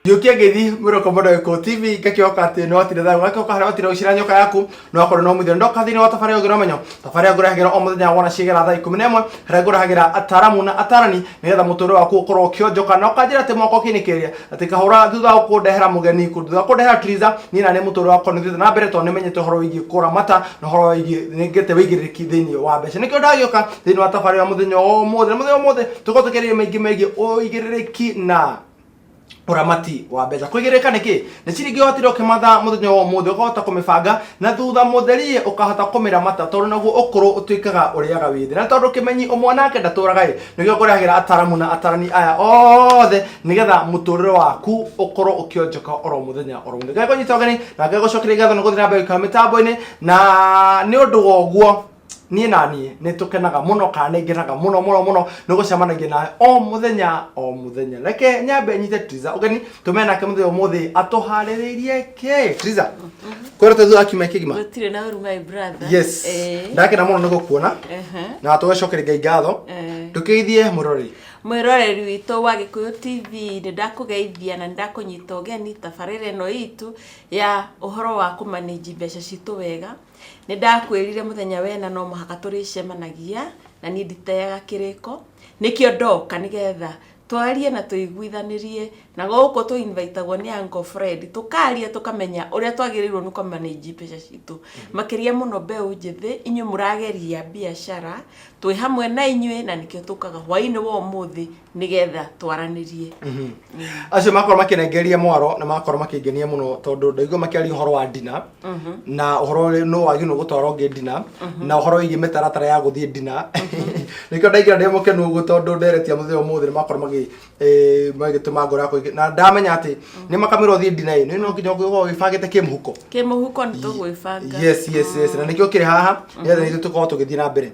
Ndiũkia ngeithi mwĩroko mũndũ Gĩkũyũ TV ngakĩhoka atĩ nĩ watinda thayũ ngakĩhoka harĩa watinda ũgĩcira nyoka yaku no akorwo no mũthia ndoka thĩinĩ wa tabarĩra ũngĩ na ũmenyo tabarĩra ngũrehagĩra o mũthenya wona ciegera thaa 11 harĩa ngũrehagĩra ataramu na atarani nĩgetha mũtũrĩre waku ũkorwo ũkĩonjoka na ũkanjĩra atĩ mwaka ũkĩnĩkĩrĩria atĩ kahũra thutha wa kũndehera mũgeni thutha wa kũndehera Triza niĩ na nĩ mũtũrĩre wakwa nĩ ũthiĩte na mbere tondũ nĩmenyete ũhoro wĩgiĩ kũramata na ũhoro wĩgiĩ nĩngĩte wĩigĩrĩrĩki thĩinĩ wa mbeca nĩkĩo ndagĩũka thĩinĩ wa tabarĩra mũthenya wa ũmũthĩ na mũthenya wa ũmũthĩ tũkorwo tũkĩarĩria maingĩ megiĩ ũigĩrĩrĩki na ũramati wa mbeca kwĩgĩrĩka nĩkĩ nĩ ciringi ũhotire ũkĩmatha mũthenya wa ũmũthĩ ũkahota kũmĩbanga na thutha mũtherie ũkahota kũmĩramata tondũ naguo ũkũrũ ũtuĩkaga ũrĩaga wĩ thĩ na tondũ kĩmenyi ũmwe nake ndatũraga ĩ nĩkĩo ngũrehagĩra ataramu na atarani aya othe nĩgetha mũtũrĩre waku ũkorwo ũkĩonjoka oro mũthenya oro mũthenya ngai kũnyita ũgeni na ngai gũcokeria ngatho nĩ gũthiĩ na mbere gũikara mĩtambo-inĩ na nĩ ũndũ wa ũguo niĩ na niĩ nĩ tũkenaga mũno kana nĩ ngenaga mũno mũno mũno nĩ gũcemanagia nawe o mũthenya o mũthenya reke nyambe nyite Triza ũgeni tũmene nake mũthenya ũmũthĩ atũharĩrĩirie kĩ Triza kwĩrĩte thutha wa kiumia kĩgima Gũtirĩ na ũru my brother. Yes. Eh. Ndakena mũno nĩ gũkuona Ehe. na tũgacokeria Ngai ngatho. Eh. Ndũkĩgeithie mũrori. Mwĩroreri witũ wa Gĩkũyũ TV nĩ ndakũgeithia na nĩ ndakũnyita ũgeni tabarĩra ĩno itũ ya ũhoro wa kũmanĩnji mbeca citũ wega. Nĩ ndakwĩrire mũthenya wena no mũhaka tũrĩcemanagia na niĩ nditeaga kĩrĩko. Nĩkĩo ndoka nĩgetha twarie na tũiguithanĩrie na gũkũ tũ invitagwo nĩ Uncle Fred tũkaria tũkamenya ũrĩa twagĩrĩirwo nĩ kũ manage mbeca citũ makĩria mũno mbeũ njĩthĩ inyuĩ mũrageria biacara twĩ hamwe na inyuĩ na nĩkĩo tũkaga hwainĩ wa ũmũthĩ nĩgetha twaranĩrie. Acio makorwo makĩnengeria mwaro na makorwo makĩngenia mũno tondũ ndaigua makĩaria ũhoro wa ndina na ũhoro ũrĩa nũ wagĩrĩirwo gũtwara ũngĩ ndina na ũhoro wĩgiĩ mĩtaratara ya gũthiĩ ndina. Nĩkĩo ndaingĩra ndĩ mũkenu ũguo tondũ ndereti ya mũthenya ũmũthĩ nĩ makorwo magĩtũma ngoro yakwa na ndamenya atĩ nĩ makamĩrwo ũthiĩ ndina ĩ nĩ no nginya ũkorwo wĩbangĩte kĩmũhuko. Kĩmũhuko nĩ tũgwĩbanga. Yes, na nĩkĩo kĩrĩ haha nĩgetha ithuĩ tũkorwo tũgĩthiĩ na mbere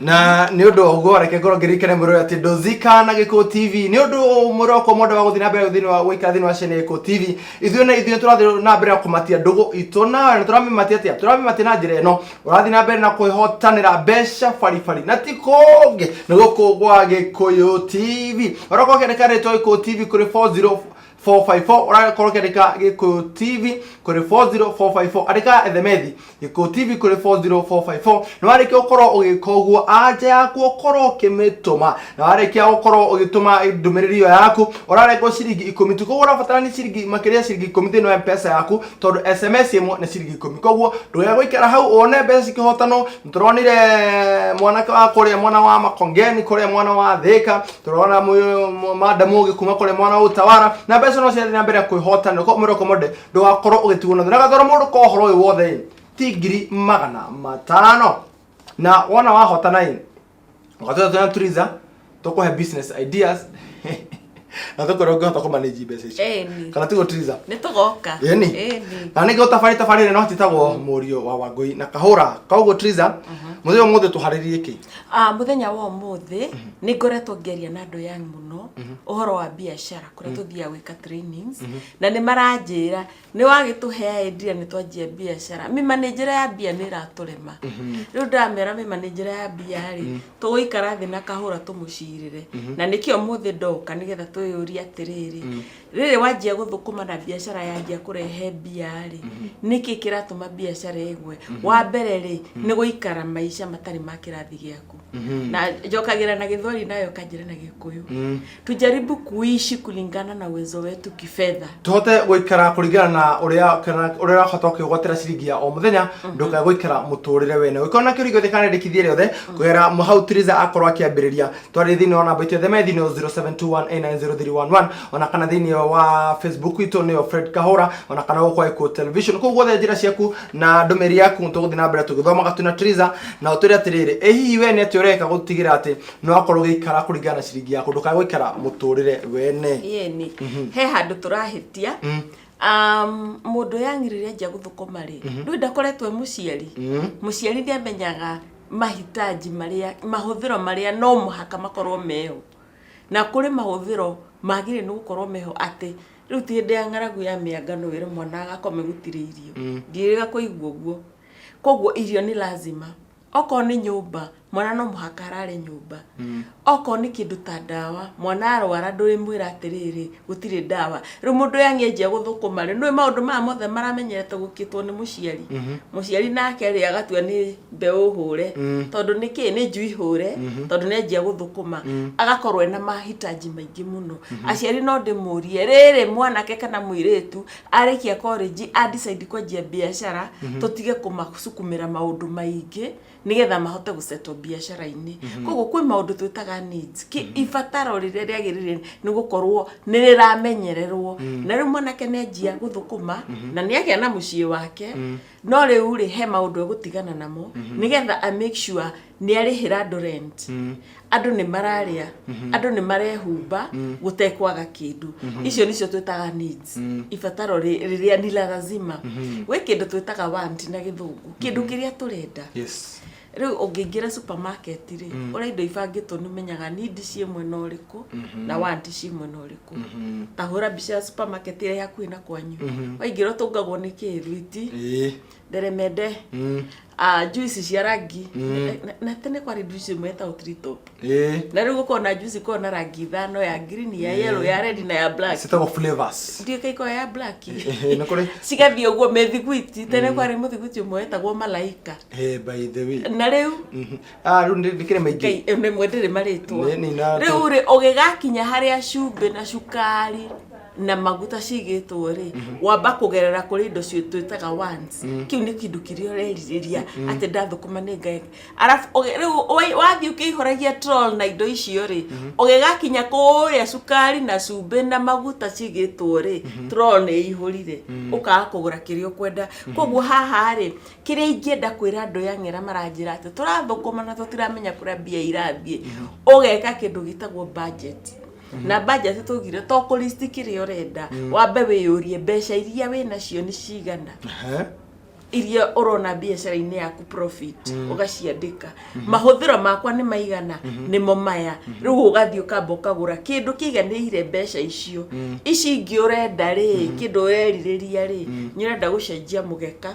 na nĩ ũndũ wa ũguo reke ngorwo ngĩririkane mwĩrore atĩ ndũzika na Gĩkũyũ TV nĩ ũndũ mwĩrore wakwa mwenda wa gũthiĩ na mbere thĩinĩ wa gũikara thĩinĩ wa channel ya Gĩkũyũ TV ithuĩ na ithuĩ tũrathiĩ na mbere na kũmatia ndũgũ itũ nawe na tũramĩmatia atĩa tũramĩmatia na njĩra ĩno ũrathiĩ na mbere na kwĩhotanĩra mbeca baribari na ti kũngĩ nĩ gũkũ gwa Gĩkũyũ TV ũrakorwo ũkĩandĩka rĩtwa Gĩkũyũ TV kũrĩ 40454 ũrakorwo ũkĩandĩka Gĩkũyũ TV kũrĩ 40454 andĩka ethemethi Gĩkũyũ TV kũrĩ 40454 na warĩkia gũkorwo ũgĩka ũguo anja yaku ũkorwo ũkĩmĩtũma na warĩkia gũkorwo ũgĩtũma ndũmĩrĩri ĩyo yaku ũrarengwo ciringi 10 tu koguo ũrabatara nĩ ciringi makĩria ciringi 10 thĩinĩ wa M-Pesa yaku tondũ SMS ĩmwe nĩ ciringi 10 koguo ndũgage gũikara hau wone mbeca cikĩhotanwo. Nĩtũronire mwanake wa kũrĩa mwena wa Makongeni kũrĩa mwena wa Thika tũrona madamu ũngĩ kuma kũrĩa mwena wa Utawara na mbeca no cirathiĩ na mbere kwĩhotanĩra koguo mwĩroko monde ndũgakorwo ũgĩtigwo na thĩna gathoro mũndũ ko ũhoro ũyũ wothe ĩ ti 500,000 na wona wahotana ĩ ũgatwĩra twĩna Triza tũkũhe business ideas na tũkwĩra ũngĩhota kũ manage mbeca icio. Ĩni. Kana tiguo Triza? Nĩ tũgoka. Ĩni. Ĩni. Na nĩkĩo tabarĩ tabarĩre no tĩtagwo mũriũ wa Wangũi na kahũra koguo Triza mũthenya ũmũthĩ tũharĩrie kĩ? Ah, mũthenya wa ũmũthĩ nĩ ngoretwo ngĩaria na andũ young mũno ũhoro wa biacara kũrĩa tũthiaga gwĩka trainings na nĩ maranjĩra nĩ wagĩtũhe idea nĩ twanjia biacara mĩmanĩnjĩre ya mbia nĩ ĩratũrema. Rĩu ndamera mĩmanĩnjĩre ya mbia rĩ tũgũikara thĩ na kahũra tũmũcirĩre. Na nĩkĩo ũmũthĩ ndoka nĩgetha twĩyũrie atĩrĩrĩ, rĩrĩ wanjia gũthũkũma na biacara yanjia kũrehe mbia rĩ, nĩkĩ kĩratũma biacara ĩgwe? Wa mbere rĩ, nĩ gũikara maica matarĩ ma kĩrathi gĩaku. Na njokagĩra na gĩthweri nawe ũkanjĩra na gĩkũyũ. Tujaribu kuishi kulingana na uwezo wetu kifedha. Tũhote gũikara kũringana na ũrĩa kana ũrĩa ũrahota ũkĩgwatĩra ciringi ya o mũthenya ndũkae gũikara mũtũrĩre wene ũngĩkorwo na kĩũria gĩothe kana endekithia rĩothe kũgerera hau Triza akorwo akĩambĩrĩria twarĩ thĩinĩ wa namba itũ ya themethi nĩyo 0721890311 ona kana thĩinĩ wa Facebook itũ nĩyo Fred Kahũra ona kana gũkũ Gĩkũyũ Television kũu guothe njĩra ciaku na ndũmĩrĩri yaku tũgũthiĩ na mbere tũgĩthomaga twĩna Triza na ũtwĩre atĩrĩrĩ ĩ hihi we nĩ atĩa ũreka gũtigĩrĩra atĩ nĩ wakorwo ũgĩikara kũringana na ciringi yaku ndũkae gũikara mũtũrĩre wene. Ĩni he handũ tũrahĩtia. Mũndũ young rĩrĩa anjia gũthũkũma rĩ, ndũĩ ndakoretwo e mũciari. Mũciari nĩ amenyaga mahitaji marĩa, mahũthĩro marĩa no mũhaka makorwo meho. Na kũrĩ mahũthĩro magĩrĩire nĩ gũkorwo meho atĩ Rĩu ti hĩndĩ ya ng'aragu ya mĩanga no wĩre mwana agakome gũtirĩ irio. Ndiĩrĩga kũigua ũguo. Koguo irio nĩ lazima. Okorwo nĩ nyũmba, mwana no mũhaka arare nyũmba. Okorwo nĩ kĩndũ ta ndawa, mwana arwara ndũrĩmwĩra atĩrĩrĩ, gũtirĩ ndawa. Rĩu mũndũ ũyũ angĩanjia gũthũkũma rĩ, nĩũĩ maũndũ maya mothe maramenyerete gũkĩtwo nĩ mũciari. Mũciari nake rĩ, agatua nĩ mbeũ hũre, tondũ nĩkĩ, nĩ njui hũre, tondũ nĩ anjia gũthũkũma. Agakorwo ena mahitaji maingĩ mũno. Aciari no ndĩmũrie, rĩrĩ mwanake kana mũirĩtu arĩkia college a decide kwanjia biacara, tũtige kũmacukumĩra maũndũ maingĩ nĩgetha mahote gũsettle biacara-inĩ. Koguo kwĩ maũndũ twĩtaga needs, kĩ ibataro rĩrĩa rĩagĩrĩire nĩ gũkorwo nĩ rĩramenyererwo. Na rĩu mwanake nĩ anjia gũthũkũma na nĩ agĩa na mũciĩ wake, no rĩu rĩ, he maũndũ egũtigana namo nĩgetha a make sure nĩ arĩhĩra andũ rent, andũ nĩ mararĩa, andũ nĩ marehumba, gũtekwaga kĩndũ. Icio nĩcio twĩtaga needs, ibataro rĩrĩa ni la lazima. Gwĩ kĩndũ twĩtaga want na Gĩthũngũ, kĩndũ kĩrĩa tũrenda. Rĩu ũngĩingĩra supermarket rĩ, ũrĩa indo ibangĩtwo, nĩ ũmenyaga need ciĩ mwena ũrĩkũ na want ciĩ mwena ũrĩkũ. Ta hũra mbica ya supermarket ĩrĩa ĩ hakuhĩ na kwanyu. Waingĩra ũtũngagwo nĩ kĩ? Thwiti, nderemende, juice cia rangi. Na tene kwarĩ juice ĩmwe yetagwo Tree Top. Na rĩu gũkorwo na juice ikoragwo na rangi ithano, ya green, ya yellow, ya red na ya black. Citagwo flavors. Ndiũĩ ka ikoragwo ya black. Nĩ kũrĩ. Cigathiĩ ũguo. Mĩthiguiti, tene kwarĩ mũthiguiti ũmwe wetagwo Malaika. By the way. Na rĩu Ah, rĩu ndĩkĩrĩ maingĩ. Ngai nĩmwe ndĩrĩ marĩtwa. Nĩ Rĩu rĩ, ũgĩgakinya harĩa cumbĩ na cukari na maguta cigĩtwo rĩ, wamba kũgerera kũrĩ indo twĩtaga wants. Kĩu nĩ kĩndũ kĩrĩa ũrerirĩria atĩ ndathũkũma nĩ ngai. Arabu rĩu wathiĩ ũkĩihũragia trolley na indo icio rĩ, ũgĩgakinya kũrĩa cukari na cumbĩ na maguta cigĩtwo rĩ, trolley nĩ ĩihũrire, ũkaga kũgũra kĩrĩa ũkwenda. Koguo haha rĩ, kĩrĩa ingĩenda kwĩra andũ ya ng'era maranjĩra atĩ tũrathũkũma na tũtiramenya kũrĩa mbia irathiĩ, ũgeka kĩndũ gĩtagwo budget. Na budget tugire to kũ-list kĩrĩa ũrenda, wambe wĩyũrie mbeca iria wĩnacio nĩ cigana, iria ũrona biacara-inĩ yaku profit, ũgaciandĩka. Mahũthĩro makwa nĩ maigana, nĩmo maya. Rĩu ũgathiĩ ũkamba ũkagũra kĩndũ kĩiganĩire mbeca icio. Ici ingĩ ũrenda rĩ, kĩndũ ũrerirĩria rĩ, nĩ ũrenda gũcenjia mũgeka,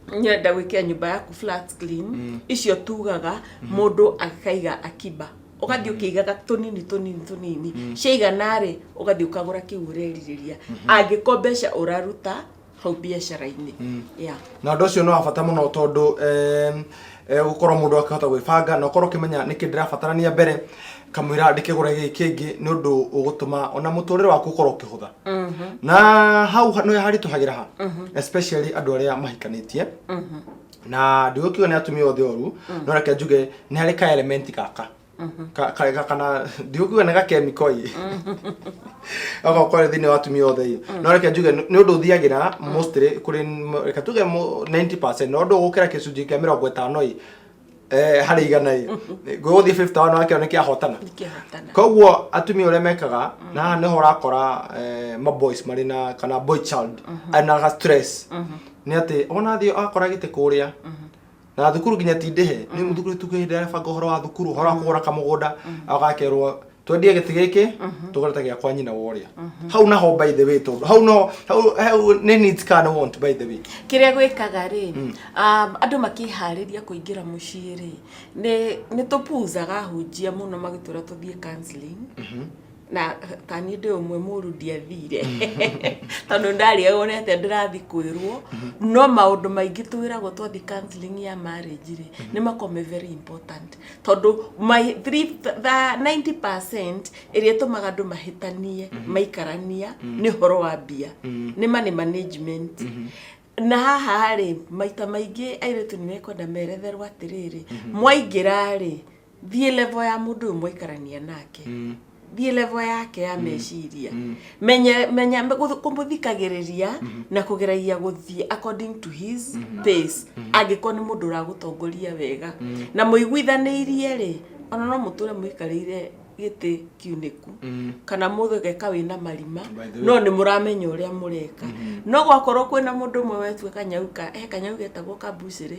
nĩ ũrenda gwĩkĩra nyũmba yaku flat screen, icio tugaga mũndũ akaiga akiba, ũgathiĩ ũkĩigaga tũnini tũnini tũnini, ciaigana rĩ, ũgathiĩ ũkagũra kĩu ũrerirĩria, angĩkorwo mbeca ũraruta hau biacara-inĩ, yeah. Na ũndũ ũcio nĩ wa bata mũno tondũ gũkorwo mũndũ akĩhota gwĩbanga na ũkorwo ũkĩmenya nĩkĩ ndĩrabatarania mbere kamũira ndĩkĩgũra gĩkĩ kĩngĩ, nĩ ũndũ ũgũtũma ona mũtũrĩre waku ũkorwo ũkĩhũtha. Na hau nĩ haritũhagĩra ha especially andũ arĩa mahikanĩtie, na ndigũkiuga nĩ atumia othe oru, no reke njuge nĩ harĩ ka element gaka kana ndigũkiuga nĩ gakemiko ĩ agakorwo thĩinĩ wa atumia othe ĩ, no reke njuge nĩ ũndũ ũthiagĩra mostly kũrĩ reke tuge 90%, no ũndũ ũgũkĩra gĩcunjĩ kĩa 50 ĩ harĩ 100 ĩ, gũgũthiĩ 51 wakĩo nĩ kĩahotana. Kĩahotana. Koguo atumia ũrĩa mekaga, na haha nĩho ũrakora ma boys marĩ na kana boy child arĩ na stress, nĩ atĩ ona athiĩ akora gĩtĩ kũrĩa na thukuru nginya ti ndĩhe nĩ thukuru, tuge hĩndĩ ĩrĩa banga ũhoro wa thukuru, ũhoro wa kũgũra kamũgũnda, agakerwo twendie gĩtĩ gĩkĩ tũgũre ta gĩa kwa nyina wa ũrĩa hau. Naho by the way, tondũ hau no hau nĩ needs kana want, by the way. Kĩrĩa gwĩkaga rĩ, andũ makĩharĩria kũingĩra mũciĩ rĩ, nĩ tũpuzaga ahunjia mũno magĩtwĩra tũthiĩ counseling, na ta niĩ ndĩ ũmwe mũru, ndiathire tondũ ndarĩagwo nĩ atĩa ndĩrathiĩ kwĩrwo. No maũndũ maingĩ twĩragwo twathiĩ counseling ya marriage rĩ, nĩ makoragwo me very important, tondũ my three, the 90% ĩrĩa ĩtũmaga andũ mahĩtanie maikarania nĩ ũhoro wa mbia, nĩ money management. Na haha rĩ, maita maingĩ airĩtu nĩ mekwenda meretherwo atĩrĩrĩ, mwaingĩra rĩ, thiĩ level ya mũndũ ũyũ mwaikarania nake, thiĩ level yake ya meciria, menya menya kũmũthikagĩrĩria na kũgeragia gũthiĩ according to his pace. Angĩkorwo nĩ mũndũ ũragũtongoria wega na mũiguithanĩirie rĩ, ona no mũtũre mũikarĩire gĩtĩ kiunĩku kana mũgeka wĩna marima. By the way. No nĩ mũramenya ũrĩa mũreka. No gwakorwo kwĩna mũndũ ũmwe wetua kanyau ka he kanyau getagwo kabucĩrĩ.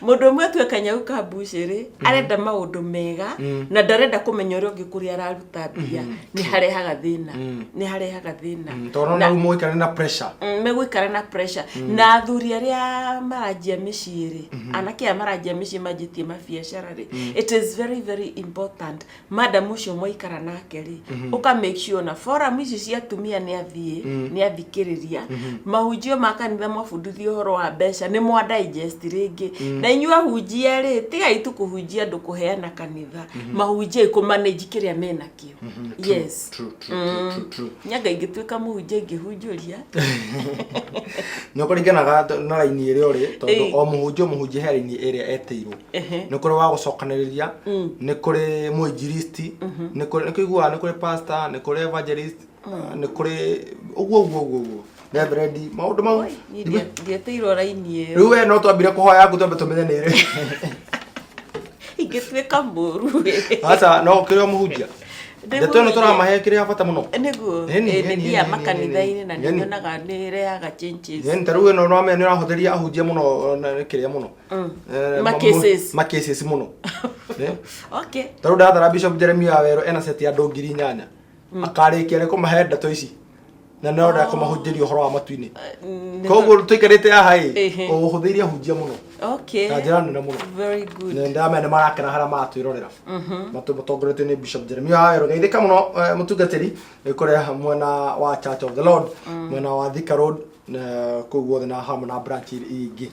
Mũndũ ũmwe atue kanyau ka mbucĩrĩ arenda maũndũ mega na ndarenda kũmenya ũrĩa ũngĩ kũrĩa araruta mbia, nĩ harehaga thĩna, nĩ harehaga thĩna. Tondũ Na- na rĩu mũikare na pressure. Megũikara na pressure. Na athuri arĩa maranjia mĩciĩ rĩ, anake aya maranjia mĩciĩ manjĩtie mabiacara rĩ, it is very very important madam ũcio mwaikara nake rĩ, ũka make sure na forum ici cia atumia nĩ athiĩ, nĩ athikĩrĩria mahunjio ma kanitha, mwabundithio ũhoro wa mbeca, nĩ mwa digest rĩngĩ. Na inyuĩ ahunjia rĩ, tigai tu kũhunjia andũ kũheana kanitha, mahunjiai kũ manage kĩrĩa menakĩo. Yes. True, true, true, true, true. Nyanga ingĩtuĩka mũhunjia ingĩhunjũria. Nĩ kũringanaga na raini ĩrĩa ũrĩ, tondũ o mũhunjia, o mũhunjia he raini ĩrĩa etĩirwo. Nĩ kũrĩ wa gũcokanĩrĩria, nĩ kũrĩ mũinjilisti, nĩ kũrĩ, nĩ kũiguaga, nĩ kũrĩ pastor, nĩ kũrĩ evangelist, nĩ kũrĩ ũguo ũguo ũguo ũguo, reverend, maũndũ mau. Niĩ ndietĩirwo raini ĩyo. Rĩu we no twambire kũhoya yaku, twambe tũmenye nĩ ĩrĩ. Ingĩtuĩka mũru. Aca, no kĩrĩ o mũhunjia. Ndĩ Ndeto ĩno mũhunjia. tũramahe kĩrĩa bata mũno. Nĩguo. Ĩni, Ĩ, nĩ ĩni, thiaga ĩni, makanitha-inĩ na ĩni. nĩ nyonaga nĩ ĩrehaga changes. Ĩni, ta rĩu ĩno nĩwamenya nĩ ũrahũthĩria ahunjia mũno na kĩrĩa mũno. Ma cases. Ma cases mũno. Ta rĩu ndathara Bishop Jeremiah Werũ ena set ya andũ 8,000, akarĩkia rĩ kũmahe ndeto ici na no ndenda kũmahunjĩria ũhoro wa matu-inĩ. Koguo tũikarĩte haha ĩ, ũhũthĩirie ahunjia mũno na njĩra nene mũno. Very good. Na ndamenya nĩ marakena harĩa maratwĩrorera matongoretio nĩ Bishop Jeremiah Werũ. Geithĩka mũno, mũtungatĩri kũrĩa mwena wa Church of the Lord, mwena wa Thika Road na kũu guothe, na hamwe na branch ingĩ.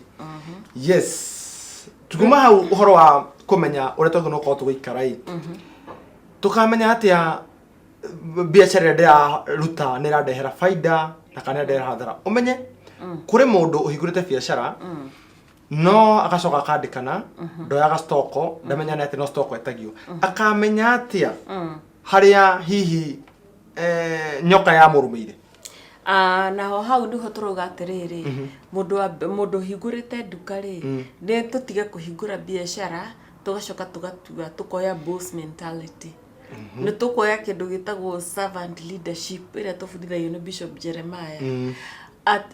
Yes, tuguma hau ũhoro wa kũmenya ũrĩa twagĩrĩirwo gũkorwo tũgĩikara ĩ, tũkamenya atĩa biacara ĩrĩa ndĩraruta nĩ ĩrandehera baida na kana nĩ ĩrandehera hathara? Ũmenye kũrĩ mũndũ ũhingũrĩte biacara no agacoka akandĩkana, ndoyaga stock, ndamenya nĩ atĩ no stock etagio. Akamenya atĩa harĩa hihi nyoka yamũrũmĩire? Ah, naho hau nĩho tũrauga atĩrĩrĩ, mũndũ ũhingũrĩte nduka rĩ, nĩ tũtige kũhingũra biacara tũgacoka tũgatua tũkoya boss mentality. Nĩ tũkuoya kĩndũ gĩtagwo servant leadership ĩrĩa tũbundithagio nĩ Bishop Jeremiah.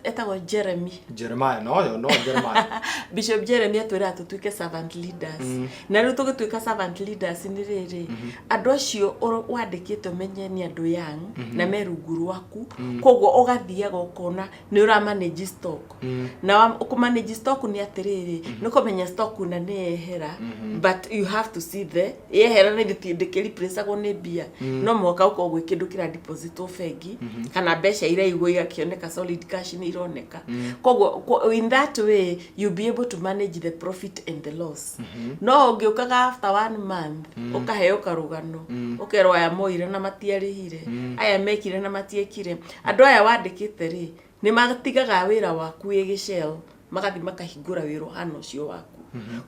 Etagwo Jeremy. Jeremiah, no yo no Jeremiah. Bishop Jeremy atwĩraga tũtuĩke servant leaders. Na rĩu tũgĩtuĩka servant leaders nĩ rĩrĩ, andũ acio wandĩkĩte ũmenye nĩ andũ young na me rungu rwaku, koguo ũgathiaga ũkona nĩ ũra manage stock. Na kũ manage stock nĩ atĩrĩrĩ, nĩ kũmenya stock na nĩ yehera, but you have to see the yehera nĩ ndĩkĩ-replaceagwo nĩ mbia. No mũhaka ũkorwo gwĩ kĩndũ kĩra depositwo bengi kana mbeca iraigwo igakĩoneka, solid cash nĩ ironeka. Koguo in that way you be able to manage the profit and the loss. No ũngĩũkaga after one month ũkaheo karũgano, ũkerwo aya moire na matiarĩhire, aya mekire na matiekire, andũ aya wandĩkĩte rĩ, nĩ matigaga wĩra waku wĩ gĩcel, magathiĩ makahingũra wĩra ũhana ũcio waku.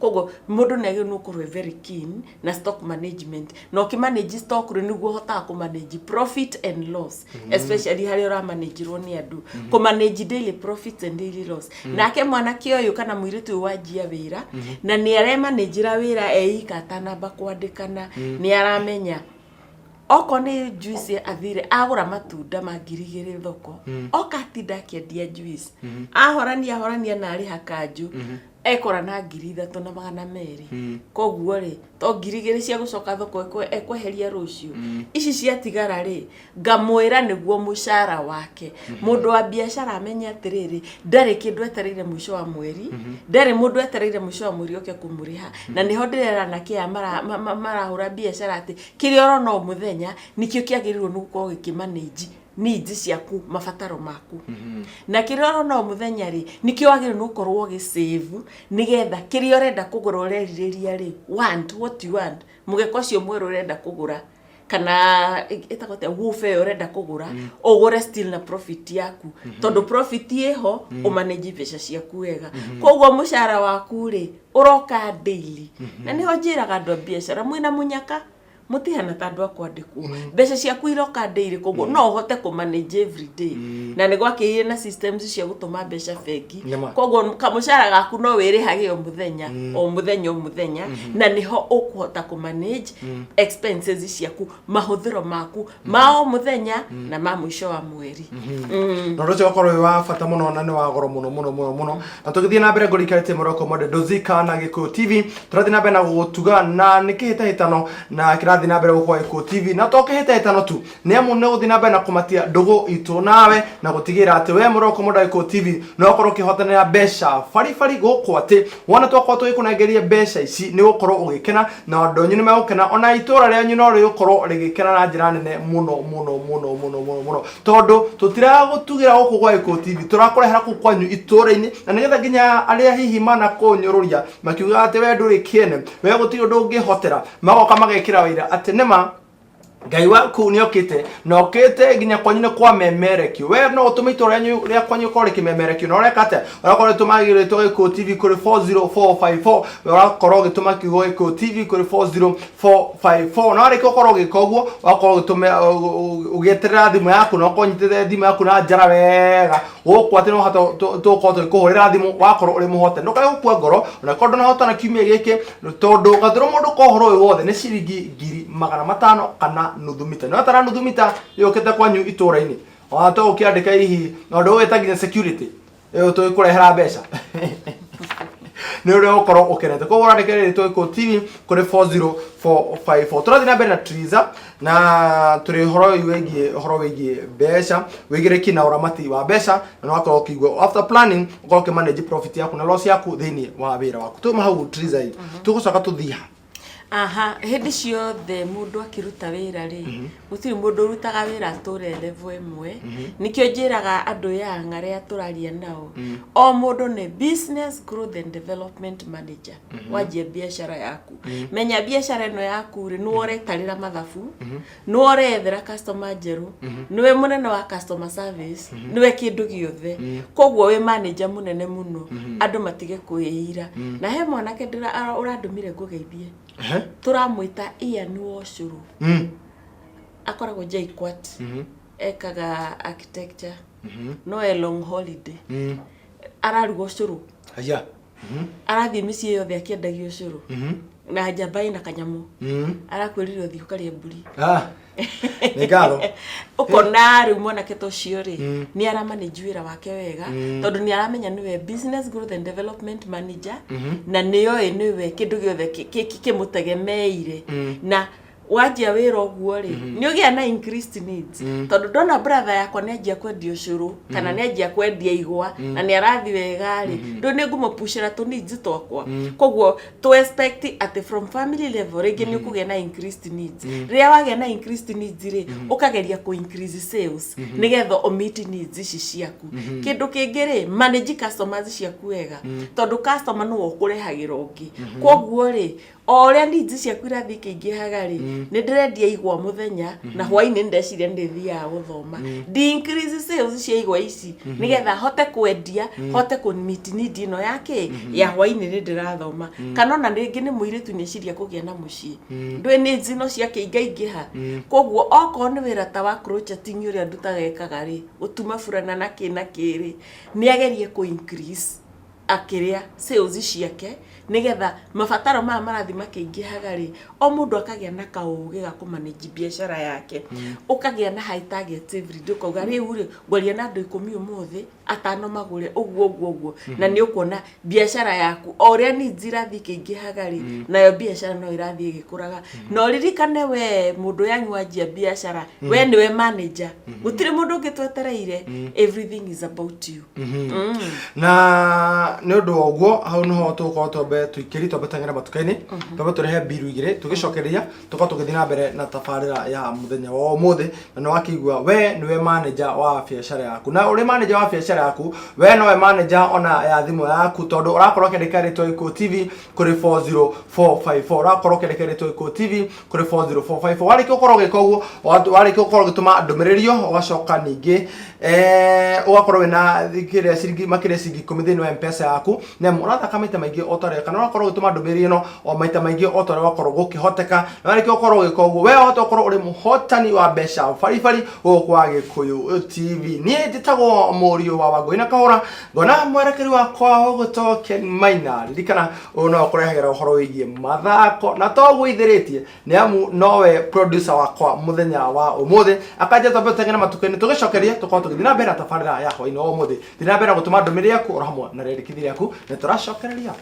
Koguo mũndũ nĩ agĩrĩirwo nĩ gũkorwo e very keen na stock management. Na ũkĩmanage stock rĩ, nĩguo ũhotaga kũmanage profit and loss, especially harĩa ũramanagirwo nĩ andũ, kũmanage daily profits and daily loss. Nake mwanake ũyũ kana mũirĩtu ũyũ wanjia wĩra na nĩ aremanĩnjĩra wĩra eika atanamba kwandĩkana, nĩ aramenya okorwo nĩ juice athire agũra matunda ma 2,000 thoko, oka atinda akĩendia juice, ahorania ahorania na arĩha kanjũ, ekora na 3,200. Koguo rĩ, to 2,000 cia gũcoka thoko ekweheria rũciũ, ici ciatigara rĩ, ngamwĩra nĩguo mũcara wake. Mũndũ wa biacara amenye atĩrĩrĩ, ndarĩ kĩndũ etereire mũico wa mweri, ndarĩ mũndũ etereire mũico wa mweri oke kũmũrĩha. Na nĩho ndĩrera anake aya marahũra biacara atĩ kĩrĩa ũrona o mũthenya nĩkĩo kĩagĩrĩirwo nĩ gũkorwo gĩkĩmanage needs ciaku, mabataro maku. Na kĩrĩa ũrona o mũthenya rĩ, nĩkĩo wagĩrĩirwo nĩ gũkorwo ũgĩsave, nĩgetha kĩrĩa ũrenda kũgũra, ũrerirĩria rĩ, want what you want, mũgeka ũcio mwerũ ũrenda kũgũra kana ĩtagwo atĩa, woofer ĩyo ũrenda kũgũra, ũgũre still na profit yaku, tondũ profit ĩho ũmanage mbeca ciaku wega. Koguo mũcara waku rĩ, ũroka daily. Na nĩho njĩraga andũ a biacara mwĩna mũnyaka. Mũtihana ta andũ a kwandĩkwo. Mbeca ciaku iroka daily, koguo no ũhote kũ manage every day, na nĩ gwakĩire na systems cia gũtũma mbeca bengi. Nĩma. Koguo kamũcara gaku no wĩrĩhage o mũthenya, o mũthenya, o mũthenya, na nĩho ũkũhota kũ manage expenses ciaku, mahũthĩro maku ma o mũthenya na ma mũico wa mweri. Na ũndũ ũcio ũgakorwo wĩ wa bata mũno na nĩ wa goro mũno mũno mũno mũno. Na tũgĩthiĩ na mbere, ngũrikarĩtie mũroko mwende Dozika na Gĩkũyũ TV. Tũrathiĩ na mbere na gũgũtuga na nĩ kĩhĩtahĩtano na kĩrathiĩ na mbere gũkũ Gĩkũyũ TV, na to kĩhĩtahĩtano tu, nĩ amu nĩ gũthiĩ na mbere na kũmatia ndũgũ itũ nawe na gũtigĩrĩra atĩ we mũroko mwende Gĩkũyũ TV no ũkorwo ũkĩhotanĩra mbeca baribari gũkũ, atĩ wona twakorwo tũgĩkũnengeria mbeca ici nĩ ũgũkorwo ũgĩkena na andũ anyu nĩ megũkena, ona itũra rĩanyu no rĩgũkorwo rĩgĩkena na njĩra nene mũno mũno mũno mũno mũno mũno, tondũ tũtiragũtugĩra gũkũ gwa Gĩkũyũ TV, tũrakũrehera kũu kwanyu itũra-inĩ, na nĩgetha nginya arĩa hihi manakũnyũrũria makiuga atĩ we ndũrĩ kĩene, we gũtirĩ ũndũ ũngĩhotera, magoka magekĩra wĩira atĩ nĩma Ngai waku nĩ okĩte na okĩte nginya kwanyu nĩ kwa memerekio. We no ũtũme itũra rĩanyu rĩa kwanyu rĩkorwo rĩkĩmemerekio, na ũreka atĩa? Ũrakorwo ũgĩtũma rĩtwa Gĩkũyũ TV kũrĩ 40454. We ũrakorwo ũgĩtũma kiugo Gĩkũyũ TV kũrĩ 40454, na warĩkia gũkorwo ũgĩka ũguo, ũgakorwo ũgĩtũma ũgĩeterera thimũ yaku, na ũkorwo ũnyitĩte thimũ yaku na njara wega gũkũ atĩ no hote tũgũkorwo tũgĩkũhũrĩra thimũ wakorwo ũrĩ mũhote. Ndũkae gũkua ngoro ona korwo ndũnahotana kiumia gĩkĩ, tondũ gathũrũ mũndũ ka ũhoro ũyũ wothe nĩ ciringi 500,000 kana nuthu mita. Nĩ watara nuthu mita yũkĩte kwanyu itũra-inĩ, ona to ũkĩandĩka hihi na ũndũ ũgĩta nginya security ĩyo tũgĩkũrehera mbeca nĩ ũrĩa ũgũkorwo ũkenete. Koguo ũrandĩka rĩtwa Gĩkũyũ TV kũrĩ 40454. Tũrathiĩ na mbere na Triza na tũrĩ ũhoro ũyũ wĩgiĩ ũhoro wĩgiĩ mbeca, wĩigĩrĩki na ũramati wa mbeca, na no wakorwo ũkĩigua after planning ũkorwo ũkĩmanage profit yaku na loss yaku thĩinĩ wa wĩra waku. Tuma hau Triza ĩ, tũgũcoka tũthiĩ ha? Aha, hĩndĩ ciothe mũndũ akĩruta wĩra rĩ, gũtirĩ mũndũ ũrutaga wĩra atũre level ĩmwe. Nĩkĩo njĩraga andũ young arĩa tũraria nao, o mũndũ nĩ business growth and development manager. Wanjia biacara yaku, menya biacara ĩno yaku rĩ, nĩwe ũretarĩra mathabu, nĩwe ũrethera customer njerũ, nĩwe mũnene wa customer service, nĩwe kĩndũ gĩothe. Koguo wĩ manager mũnene mũno, andũ matige kwĩira. Na he mwanake ũrandũmire ngũgeithie. Tũramwĩta Ian Wocũrũ. Akoragwo JKUAT, ekaga architecture, no e long holiday. Araruga ũcũrũ. Aya. Arathiĩ mĩciĩ yothe akĩendagia ũcũrũ na njamba ĩna kanyamũ. Arakwĩrire ũthiĩ ũkarĩe mbũri. Ah, nĩ ngatho. Ũkona rĩu mwanake ta ũcio rĩ, nĩ aramanage wĩra wake wega, tondũ nĩ aramenya nĩwe business growth and development manager, na nĩoĩ nĩwe kĩndũ gĩothe kĩmũtegemeire. Na wanjia wĩra ũguo rĩ, nĩ ũgĩa na increased needs, tondũ ndona brother yakwa nĩ anjia kwendia ũcũrũ kana nĩ anjia kwendia igwa na nĩ arathi wega rĩ, rĩu nĩ ngũmũpushĩra tũ needs twakwa. Koguo to expect atĩ from family level rĩngĩ nĩ ũkũgĩa na increased needs. Rĩrĩa wagĩa na increased needs rĩ, ũkageria kũ increase sales nĩgetha ũ meet needs ici ciaku. Kĩndũ kĩngĩ rĩ, manage customers ciaku wega, tondũ customer nĩwe ũkũrehagĩra ũngĩ. Koguo rĩ, o ũrĩa needs ciaku irathiĩ ikĩingĩhaga rĩ, nĩ ndĩrendia igwa mũthenya na hwainĩ nĩ ndeciria nĩ ndĩthiaga gũthoma, ndi increase sales cia igwa ici nĩgetha hote kwendia, hote kũ meet need ĩno ya kĩ ya hwainĩ nĩ ndĩrathoma. Kana ona rĩngĩ nĩ mũirĩtu nĩ eciria kũgĩa na mũciĩ, ndũĩ needs no ciake ingaingĩha. Koguo okorwo nĩ wĩra ta wa crocheting ũrĩa ndutaga ekaga rĩ, gũtuma burana na kĩ na kĩ rĩ, nĩ agerie kũ increase akĩrĩa sales ciake nĩgetha mabataro maya marathiĩ makĩingĩhaga rĩ, o mũndũ akagĩa na kaũgĩ ga kũmanage biacara yake. Ũkagĩa na high target every day, ũkauga rĩu rĩ, ngwaria na andũ 10 ũmũthĩ, atano magũre, ũguo ũguo ũguo, na nĩ ũkuona biacara yaku o ũrĩa needs irathiĩ ikĩingĩhaga rĩ, nayo biacara no ĩrathiĩ ĩgĩkũraga. Na ũririkane we mũndũ yanyu wanjia biacara, we nĩwe manager, gũtirĩ mũndũ ũngĩ twetereire. Everything is about you. Na nĩ ũndũ wa ũguo, hau nĩho tũgũkorwo twambe tũikĩri, twambe teng'ere matuka-inĩ, twambe tũrĩhe mbiru igĩrĩ, tũgĩcokereria tũkorwo tũgĩthiĩ na mbere na tabarĩra ya mũthenya wa ũmũthĩ. Na nĩ wakĩigua we nĩwe manager wa biacara yaku, na ũrĩ manager wa biacara yaku, we nowe manager ona ya thimũ yaku, tondũ ũrakorwo ũkĩandĩka rĩtwa Gĩkũyũ TV kũrĩ 40454. Ũrakorwo ũkĩandĩka rĩtwa Gĩkũyũ TV kũrĩ 40454. Warĩkia gũkorwo ũgĩka ũguo, warĩkia gũkorwo ũgĩtũma ndũmĩrĩri ĩyo, ũgacoka ningĩ ũgakorwo wĩna kĩrĩa ciringi makĩria ciringi 10 thĩinĩ wa Mpesa. mbeca yaku nĩ amu ũrathaka maita maingĩ o ta ũrĩa kana ũrakorwo ũgĩtũma ndũmĩrĩri ĩno o maita maingĩ o ta ũrĩa wakorwo gũkĩhoteka. Na warĩkia gũkorwo ũgĩka ũguo, we wahota gũkorwo ũrĩ mũhotani wa mbeca baribari gũkũ kwa Gĩkũyũ TV. Niĩ njĩtagwo mũriũ wa Wangũi na Kahũra, ngona mwerekeri wakwa ũgũtwo Ken Maina. Ririkana ũyũ no ũkũrehagĩra ũhoro wĩgiĩ mathako na toguo ithĩrĩtie, nĩ amu nowe producer wakwa mũthenya wa ũmũthĩ. Akanja twambe tũteng'ere matukũ-inĩ, tũgĩcokerie tũkorwo tũgĩthiĩ na mbere na tabarĩra ya hwaĩ-inĩ wa ũmũthĩ. Thiĩ na mbere na gũtũma ndũmĩrĩri yaku oro hamwe na rĩandĩkithia rĩaku, nĩ tũracokereria.